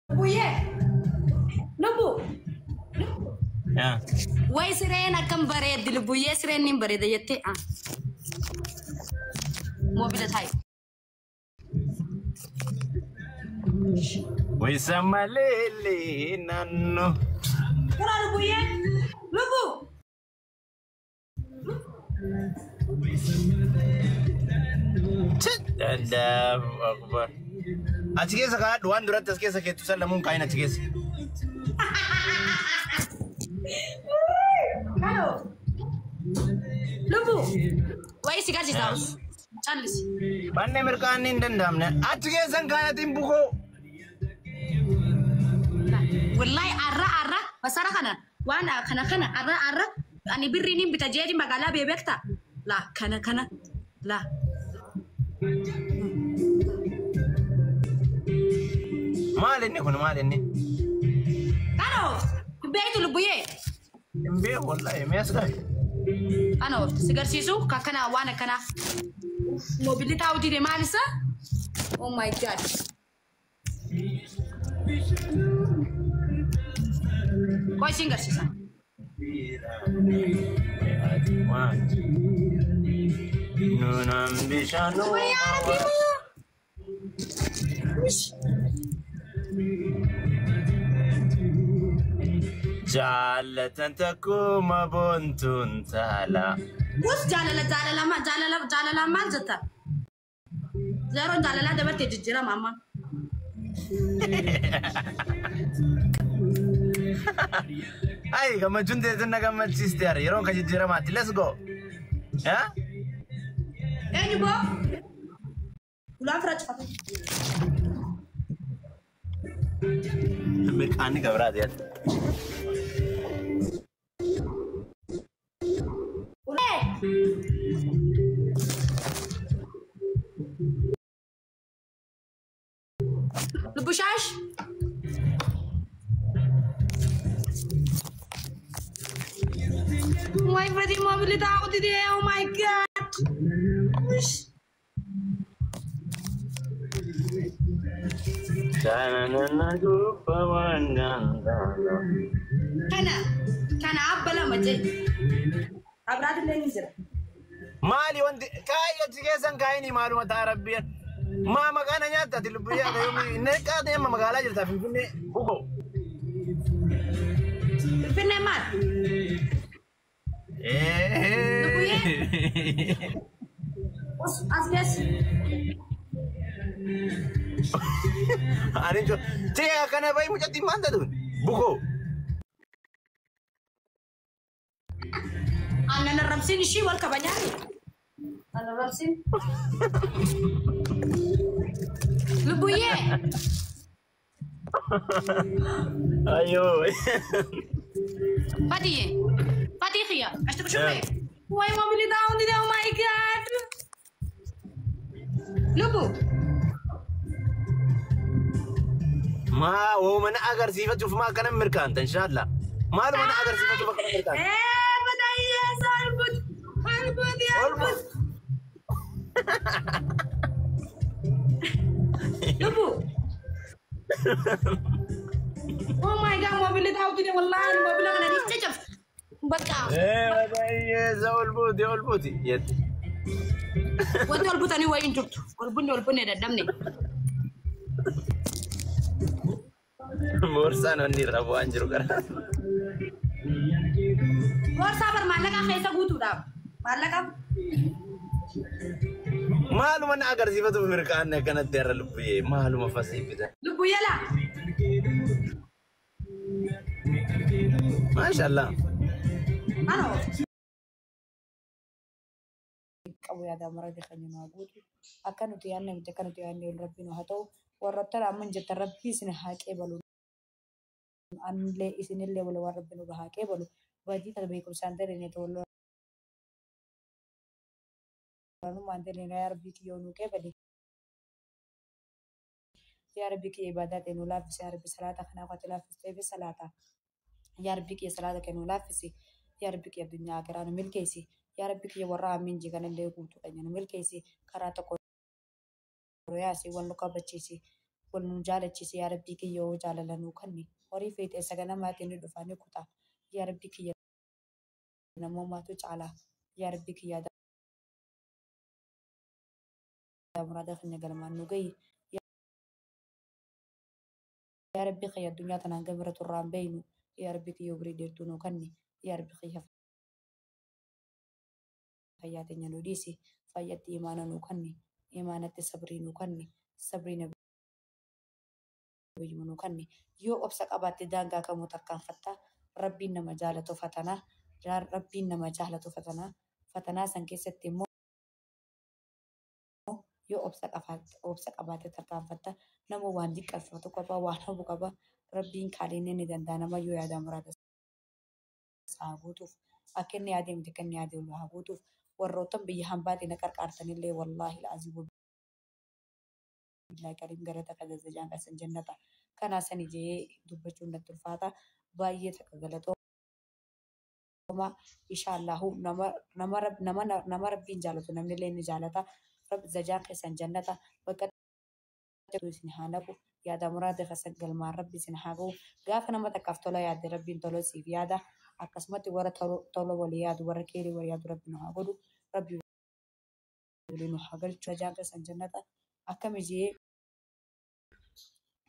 Lubbuyyee. Lubbu. Yaa. Way sireen akkam bareeddi lubbuyyee, sireen ni bareeda jettee. Ah. Moobila taayi. Wisa malee naannoo. Kura lubbuyyee. Lubbu. Allahu akbar. Achi keessa kaa'adhu, waan duratti as keessa keettu san lamuun kaa'in achi keessa. Kalo. Lubbu. Way si garsiisa. Callisi. Manni mirqaanni hin danda'amne. Achi keessan kaayatiin bukoo. Wallahi arra arra masara kana waan kana kana arra arra ani birriin hin bita jeeti magaalaa beekta la kana kana la. Maal inni kun, maal inni? Kana beektu lubbuyyee? Hin beeku wallahi, mee as gahe. Kana oofti si garsiisu ka kana waan akkanaa mobilli taa'u dide, maal isa? Oh my God. Qoy siin garsiisa. Nunaan bishaan. Wayyaa Rabbi. Jaallatan takkuma boontuun taala. Bus jaalala jaalala jaalala jaalala maal jetta? Zeroon jaalalaa dabartee jijjiirama amma. Ay, gammachuun teessan na gammachiiste yaara, yeroon ka jijjiiramaatti. Let's go. Yaa? Eenyu boo? Ulaan fira cufate. Mirqaanni gabiraati yaadda. Ulee! Lubbushaash. My body mobility out today. Oh my God. Ush. Kana kana abba lama jee. Abraati illee ni jira. Maali wanti kaayi achi keessan kaayini, maaluma ta'a rabbiin. Maa maqaa na nyaatta ati lubbuyyaa yoomii neqqaate amma magaalaa jirta Finfinnee bukoo. Finfinnee maal? Lubbuyyee. As keessa. Ani jo tee akkana bayi mucattiin maal taatu bukoo. Aannan arrabsiin ishii wal kabajaani. Aannan arrabsiin. Lubbuyyee. Ayyoo. Fatiye. Fatii xiyya. Ashtu kushurree. Way mobility down oh my God. Lubbu. Maa wooma na agarsiifachuuf maa akkana mirkaanta inshaalla. Maaluma na agarsiifachuuf akkana mirkaanta? Eh, badayyaa albut. Albut albut. Lubbu. Oh my God, mobility down today wallahi mobila kana ni cacab. Bakka. Eh, baay'ee ol buuti, ol buuti jetti. Wanti ol butanii wayii hin jirtu. Ol bunne, ol bunne dadhabne. Boorsaan wanni irra bu'aan jiru gara. Boorsaa bar maallaqa keessa guutuudhaaf. Maallaqa. Maaluma na agarsiifatuuf mirkaanne akkanatti har'a lubbuyyee, maaluma fasii fitan? Lubbuyyee laa. Maashaallah. Ano. Qabu yaada murate kan nu guutu, akka nuti yaadne miti, akka nuti yaadne ol rabbi nu haa ta'u. Warroottan amma jettan rabbi isin haa qeebalu, anillee isinillee wal waan rabbi nurra haa qeebalu. Badii tana beekumsaan ta'e tolaanumaan ta'e, yaa rabbii kiyyoo nuu qeebali, yaa rabbii kiyya ibaadaa ta'e nuu laaffisi, yaa rabbi salaata kanaaf ati laaffistee fi salaata, yaa rabbii kiyya salaata kee nuu laaffisi, yaa rabbii kiyya addunyaa akiraa nu milkeessi, yaa rabbii kiyya warra amiin jee kanallee guutuu keenya nu milkeessi, karaa tokko yaasi wal nu kabachiisi. Wal nu jaalachiise yaa Rabbii kiyya yoo jaalala nuu kanni. Horii feete saganamaatiin ni dhufaa ni kutaa. Yaa Rabbii kiyya namoomaatu caalaa. Yaa Rabbii kiyya muraada keenya galmaan nu gahi. Yaa Rabbii kiyya addunyaa tanaan gamira turraan beeynu. Yaa Rabbii kiyya umrii dheertuu nuu kanni. Yaa Rabbii kiyya fayyaa teenya nu dhiisi. Fayyatti imaana nuu kanni. Imaanatti sabrii nuu kanni. Sabrii nabiyyuu nuu kanni. Yoo obsa qabaatte daangaa kamuu tarkaanfatta. Rabbiin nama jaalatu fatanaa. Rabbiin nama jaalatu fatanaa. Fatanaa san keessatti immoo yoo obsa qabaatte tarkaanfatta. Nama waan diqqeeffatu qaba, waan habu qaba. Rabbiin kaalinni ni danda'a nama yoo yaada muraada isaa guutuuf. Akka inni yaadee miti akka inni yaadee ol haa guutuuf. Warroottan biyya hambaatiin na qarqaartanillee wallaahi al'aziim billaahi kariim gara takka jajjajaan qasan jannata. Kanaa sani jee dubbachuun natti ulfaata. Baay'ee takka galatooma. Inshaallahu nama Rabbiin jaalatu namni illee ni jaalata. Rabbi jajaan keessan jannata. Bakka isin haa naqu. Yaada muraada keessan galmaan Rabbi isin haa ga'u. Gaafa nama takkaaf tola yaadde Rabbiin tola siif yaada. Akkasumatti warra tola walii yaadu warra keerii walii yaadu Rabbi nu haa godhu. Rabbi walii nu haa galchu. Jajaan keessan jannata. Akkami jee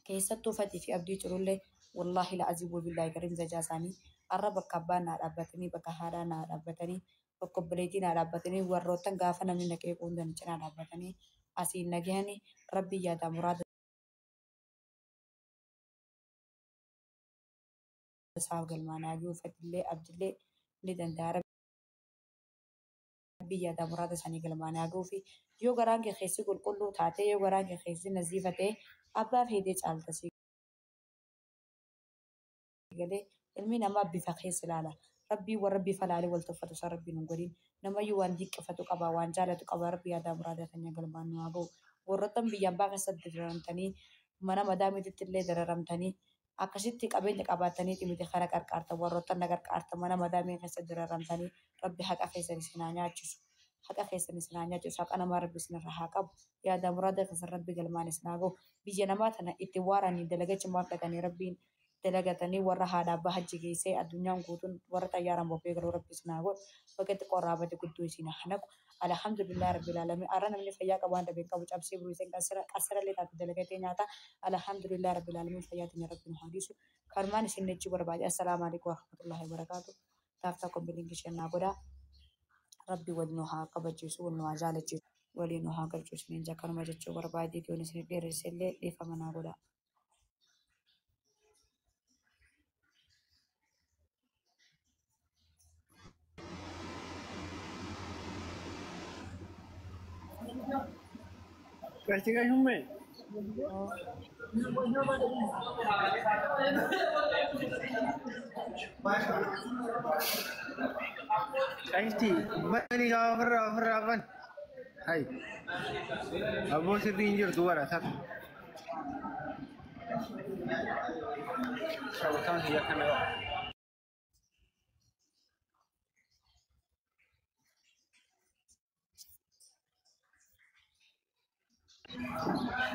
keessattuu Fatii fi Abdii Culullee wallaahi la'aziim wabillaahi kariim jajaa isaanii har'a bakka abbaan naa dhaabbatanii bakka haadhaa naa dhaabbatanii bakka obboleettii naa dhaabbatanii warroottan gaafa namni na qeequu hundan cinaa dhaabbatanii asiin nagahanii Rabbi yaada muraada isaaf galmaan haa gahu. Fatillee Abdillee ni danda'a. Rabbi yaada muraada isaanii galmaan haa gahuu fi yoo garaan kee keessi qulqulluu taate yoo garaan kee keessi naziifa ta'e abbaa feetee caalta si galee ilmi namaa bifa keessa ilaala. Rabbiin warra bifa laalee wal tuffatu isa Rabbiin hin godhin. Namayyuu waan diqqifatu qaba, waan jaalatu qaba. Rabbi yaadaa muraada keenya galmaan nu haa ga'u. Warroottan biyya ambaa keessatti dararamtanii mana madaamiitti illee dararamtanii akkasitti qabeenya qabaataniiti miti kana qarqaartan warroottan na qarqaartan mana madaamii keessatti dararamtanii Rabbi haqa keessan isin haa nyaachisu. Haqa keessan isin haa nyaachisu. Haqa namaa Rabbi isinirra haa qabu. Yaada muraada keessan Rabbi galmaan isin haa ga'u. Biyya namaa tana itti waaranii dalagachumaaf dhaqanii Rabbiin dalagatanii warra haadha abbaa hajji geessee addunyaan guutuun warra xayyaaraan bobbee galuu Rabbi isin haa godhu. Bakka itti qorraabate guddoo isin haa naqu. Alhamdulillah Rabbil alamin. Har'a namni fayyaa qabu waan dhabee qabu cabsee buusee qasira illee taatu dalagatee nyaata. Alhamdulillah Rabbil alamin fayyaa teenya Rabbi nu haa dhiisu. Kanumaan isin jechuu barbaade. Assalaamu alaikum warahmatullahi wabarakatuh. Taaftaa kombiliin isheen naa godhaa. Rabbi wal nu haa kabachiisu, wal nu haa jaalachiisu, waliin nu haa galchu isiniin jaa kanuma jechuu barbaade yoon isin dheeresse illee dhiifama naa godhaa. Qashti qashumme. Qashti bani gaa ofirraa ofirraa ban. Hai. Abboo sirrii hin jirtu bara sab. Shabakaan kiyya kana qaba.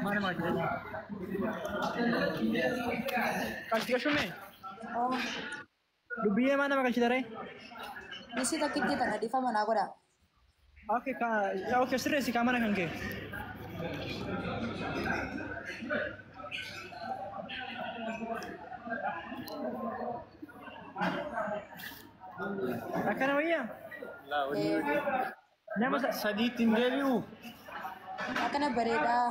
Maal maal jedhani? Qashti qashumme. Dubbiyyee maa nama galchita ree? Isi takkitti tana dhiifama naa godhaa. Okay, ka okay sirreessi kaa mana kan kee. Akkana wayyaa? Nama Sadiitti hin deebi'u. Akkana bareedaa.